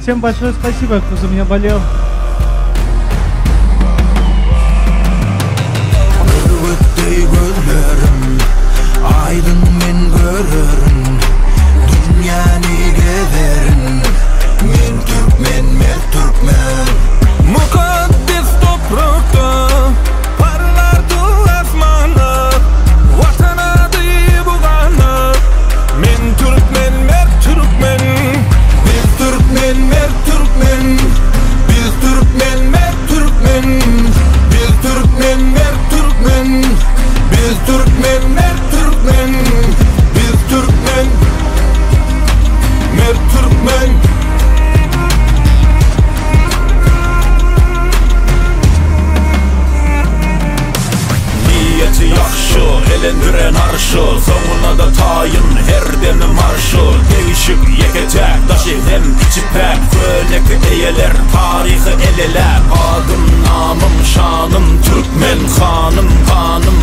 Всем большое спасибо, кто за меня болел. Bürgüt deý gözlerim, Aýdyň men görerin, Dünýäni gezerin, Men türkmen, mert türkmen. Mukaddes toprakda parlardy asmanda, Watan ady bu ganat. Men türkmen, mert türkmen. Biz türkmen, mert türkmen. Biz türkmen, mert türkmen. Biz türkmen, mert türkmen. Biz türkmen, mert türkmen. Biz türkmen, mert türkmen. Niýeti ýagşy, elendiren arşy, Soňuna-da taýyn her demi marşy. Degişik ýeke-täk, daşy hem içi päk, Köneki eýeler taryhy el eläp. Adym, namym, şanym, türkmen hanym, ganym.